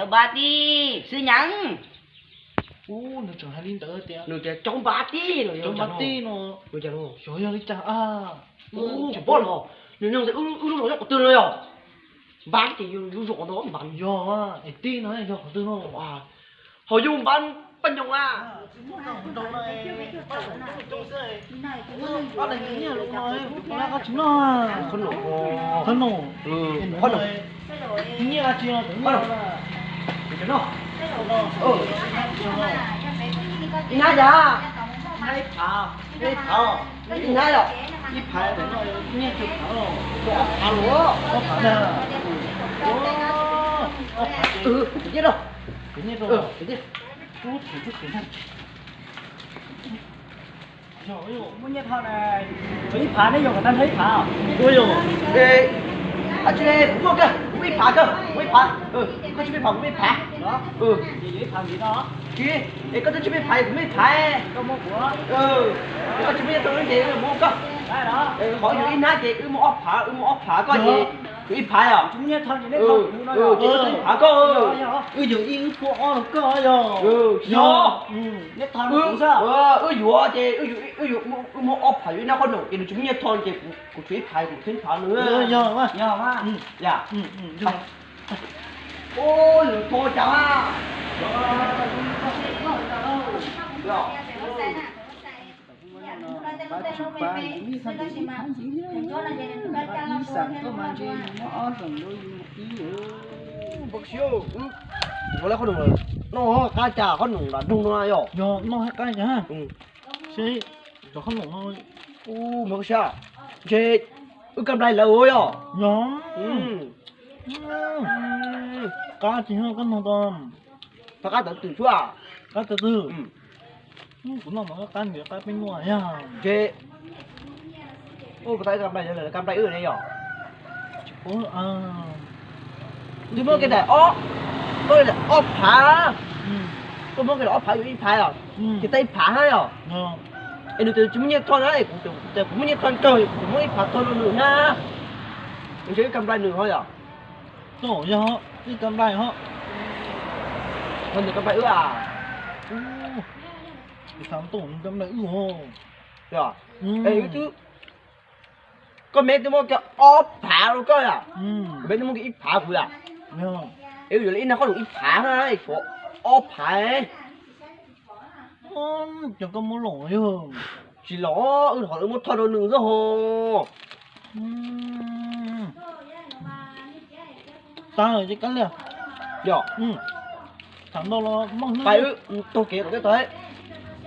Npab tij, Xwb Nyeem. Ub, nws tseem hais li ntawd tias nws tias cov npab tij no, cov npab tij no, xyov yog li cas a. Tsis paub los, nws nyob ntawm wb lub zos nyob qhov twg no yog? Npab ces yog lub zos no npab. Yog, es tij no yog qhov twg no? Ho yog npab Paj Nyoog a. Qhov no, qhov no, nyiaj dab tsi os? Ib hnab cas? Ib phav, ib hnab yom? Ib phav ntawm no nyiaj twg phav los? Ob phav na. Ob phav ces, kwv tij, kwv tij, muaj nyiaj thom na, ib phav ne, yog kom tag nrho ib phav. Ua yog, ab tsi le, kuv muaj kawg, kuv muaj ib phav kawg, kuv muaj ib phav, koj tsis muaj ib phav kuv muaj ib phav. Tsis, es koj twb tsis muaj ib phav kuv muaj ib phav. Es koj tsis muaj nyiaj thom ces wb muab koj. Qhov yuav ib hnab ces wb muaj ob phav, wb muaj ob phav koj ces kuv ib phav os. Ces wb tau ib phav koj. Wb yog ib, wb pua ob los koj yog. Yog, wb yuav ces wb yuav, wb muaj ob phav yuav ib hnab qhob noom ces nws tsis muaj nyiaj thom ces kuv tshuav ib phav kuv thib phav nws. Yog, yog. Ua, lwm tus cas. Ua li qhob noom no qab cas, qhob noom lam nug no yog. Yog, noj qab cas. Seb, cov qhob noom no. Mus sab, ntshe wb kab nplai lawv yog. Yog. Qab tsis yog koj nug tau. Qab tawv twg xwb? Qab tawv twg? Kuv noj mas qab ntiav qab peb nyuaj yog. Ntshe, ua, kuv tau ib kab nplai lawv, lawv kab nplai wb ne yog. Tsis paub. Twb muab kiag daim ob, muab kiag daim ob phav. Koj muab kiag daim ob phav yuav ib phav os. Ces tau ib phav hab yog. Es nws tias tsis muaj nyiaj thom na, es kuv tias kuv muaj nyiaj thom kawg, kuv muab ib phav thom rau nws na. Nws tseem ib kab nplai nws ho yog. Tsis yog ib kab nplai ho. Ho nws kab nplai wb a. Tus xav tau nws kab nplai wb ho. Es wb twb, koj me twb muab kiag ob phav rau koj yom. Kuv me twb muab kiag ib phav kuv yom. Es wb yuav li ib hnab qhob noom ib phav na, es tshuav ob phav. Ces koj muab los yog. Tsis los, wb ho wb muab thom rau nws xwb ho. Tag lawm ces kab liag. Yog. Tham ntau los mob hlwb. Pais wb taug kev kom tau,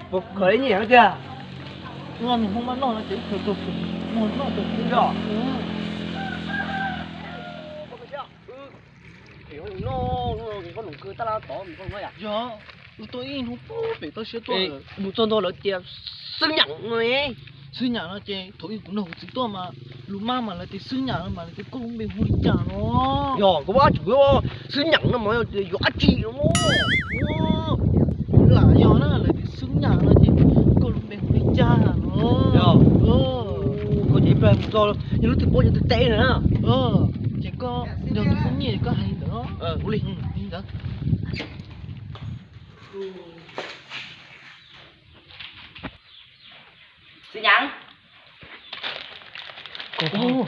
puas khaws ib nyuag tiag. Ua nws Hmoob maj noj no ces ib khaws tau, muag noj tau. Yog. Yog, wb tuaj ib hnub pem toj siab tuaj. Mus txog ntua lawv tias Xwb Nyam no ne. Xwb Nyam no ces thaum ub kuv nrog kuv txiv tuaj mas lus mab mas lawv tias Xwb Nyam no mas lawv tias koj lub npe hu li cas no. Yog, koj muab ob tsi, Xwb Nyam no mas yuav dab tsi no. Lam yog na, lawv tias Xwb Nyam no ces koj lub npe hu li cas no. Yog, koj ces ib pliag mus txog yog lub twg paub yog twg teb na. Ces koj yog tus poj niam koj hais li ntawd. Ua li ntawd. Xwb Nyam. Kuv paub,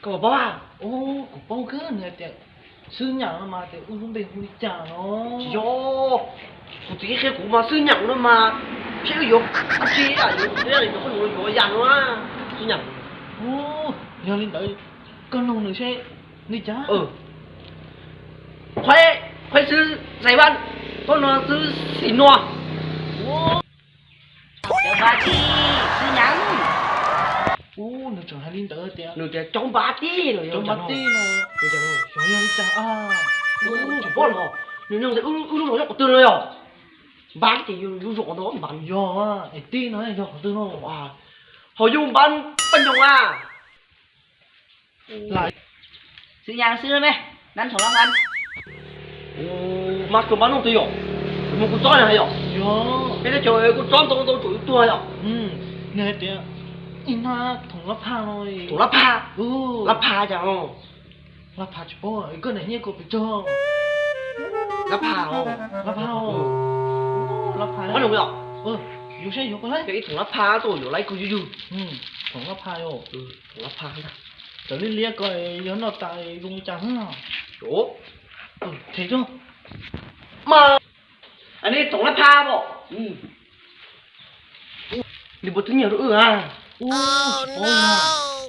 kuv paub, kuv paub kawg nws tias Xwb Nyam no mas tias wb lub npe hu li cas no. Tsis yog, kuv txiv qhia kuv mas Xwb Nyam no mas seb wb yuav dab tsi, yuav qhob noom yuav yam no na. Xwb Nyam. Yog li ntawd koj nug nws seb li cas. Khuaib, khuaib xwb xais vaj, koj no xwb xim nua. Cov npab tij, Xwb Nyam. Ub, nws tseem hais li ntawd tias nws tias cov npab tij no, cov npab tij no. Xyov yog li cas a. Tsis paub los, nws nyob ntawm wb lub zos nyob qhov twg no yog? Npab ces yog lub zos no npab. Yog, es tij no yog qhov twg no? Ho yog npab Paj Nyoog a. Xwb Nyam xwb me, nab thaum lab hab. Mas koj npab Nuj twg yom? Kuv mus kuv tsob na yom? Peb teb chaws kuv tsob ntau ntau tsuas yus tuag yom? Nws hais tias ib hnab thaum lab phaj no. Thaum lab phaj? Lab phaj cas? Lab phaj tsis paub, koj niam nyiaj koj pes tsawg? Lab phaj os. Lab phaj os. Lab phaj. Qhov no yog, yus saib yuav pab, yog ib thoom lab phaj tuaj yuav lab kawg yug yug. Thoom lab phaj os. Thoom lab phaj. Txawm liab liab ko yog noj tas zoo li cas na. Them rau. Mas, nej thoom lab phaj os. Nws puas twb nyiaj rau wb a?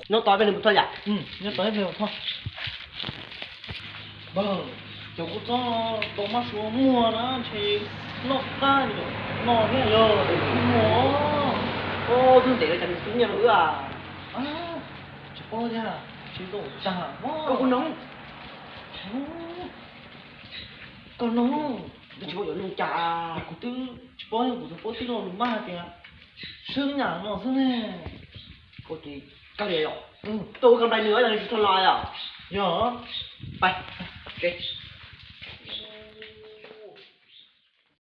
Nyob tod peb nws puas txog yam? Nyob tod peb puas txog. Npawg, cov kua txob tau mab suav muag na ntshe noj qab li, noj thiab yog muag. Twb ntev lawm cas nws twb nyiaj rau wb a? Tsis paub tiag, tsis tau tag. Koj kuj noog. Koj noog. Twb tsis paub yuav noog cas. Kuv twb tsis paub, kuv tus paub tij laug nws mas hais tias swb nyam no xwb ne. Koj ces kawg li yom? Tuaj ua ka nplai nws yog tsis tau los yom? Yog. Pais.